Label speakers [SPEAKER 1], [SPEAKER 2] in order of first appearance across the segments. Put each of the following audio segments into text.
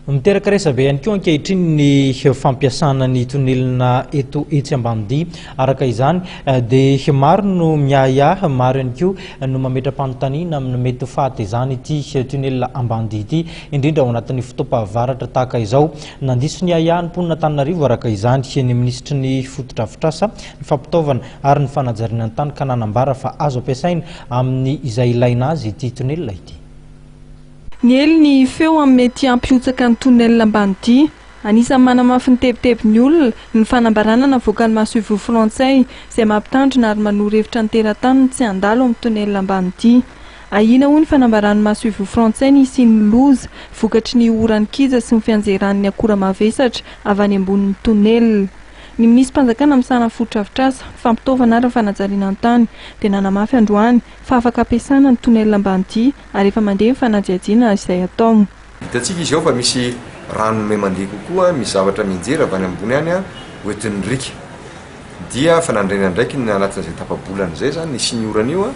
[SPEAKER 1] Miteraka resabe ihany koa ankehitriny ny fampiasana ny tonelina eto etsy Ambanidia. Araka izany dia maro no miahiahy, maro ihany koa no mametra-panontaniana amin'ny mety ho fahatezan'ity tonelina Ambanidia ity, indrindra ao anatin'ny fotoam-pahavaratra tahaka izao. Nandiso ny ahiahin'ny mponin'Antananarivo araka izany ny minisitry ny fotodrafitrasa, ny fampitaovana ary ny fanajariana ny tany ka nanambara fa azo ampiasaina amin'ny izay ilaina azy ity tonelina ity.
[SPEAKER 2] Niely ny feo amin'ny mety hampihotsaka ny tunnel Ambanidia. Anisan'ny manamafy ny tebitebin'ny olona ny fanambarana navoakan'ny masoivoho frantsay izay mampitandrina ary manoro hevitra ny terataniny tsy handalo amin'ny tunnel Ambanidia. Ahiana hoy ny fanambaran'ny masoivoho frantsay ny hisian'ny loza vokatry ny oran-kija sy ny fianjeran'ny akora mavesatra avy any ambonin'ny tunnel. Ny minisim-panjakana misahana ny fotodrafitrasa, ny fampitaovana ary ny fanajariana ny tany dia nanamafy androany fa afaka ampiasana ny tunnel Ambanidia ary efa mandeha ny fanadihadiana izay atao.
[SPEAKER 3] Hitantsika izao fa misy rano miha-mandeha kokoa, misy zavatra mianjera avy any ambony any hoentin'ny riaka. Dia efa nandray ny andraikiny anatin'izay tapa-bolana izay izany nisian'ny orana io,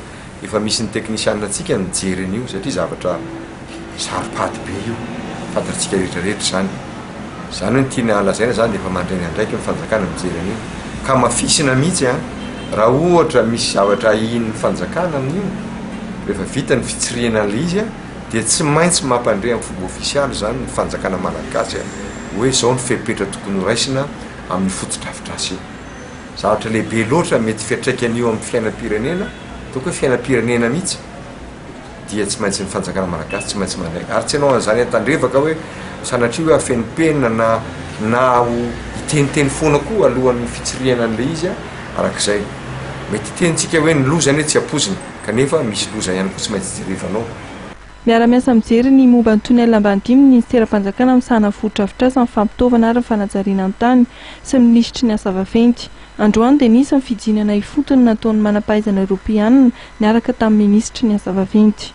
[SPEAKER 3] efa misy ny teknisianina-ntsika nijery an'io satria zavatra saro-pady be io, fantatsika rehetra rehetra izany. Izany hoe ny tiana lazaina izany dia efa mandray ny andraikiny ny fanjakana mijery an'io. Ka hamafisina mihitsy an, raha ohatra misy zavatra ahian'ny fanjakana amin'io, rehefa vita ny fitsirihana an'ilay izy an, dia tsy maintsy mampandre amin'ny fomba ofisialy izany ny fanjakana malagasy an, hoe izao ny fepetra tokony ho raisina amin'ny fotodrafitrasa io. Zavatra lehibe loatra mety fiantraikan'io amin'ny fiainam-pirenena, ataoko hoe fiainam-pirenena mihitsy. dia tsy maintsy ny fanjakana malagasy tsy maintsy mandray ary tsy hanao an'izany an-tandrevaka hoe sanatria hoe afenimpenina na na ho hiteniteny foana koa alohan'ny fitsirihana an'ilay izy arak'izay mety hitenitsika hoe ny loza anie tsy ampoizina kanefa misy loza ihany koa tsy maintsy jerevanao.
[SPEAKER 2] Miara-miasa mijery ny momba ny tunnel Ambanidia ny minisiteram-panjakana misahana ny fotodrafitrasa, ny fampitaovana ary ny fanajariana ny tany sy ny minisitry ny asa vaventy. Androany dia nisy ny fijinana ifotony nataon'ny manam-pahaizana eoropeanina niaraka tamin'ny minisitry ny asa vaventy.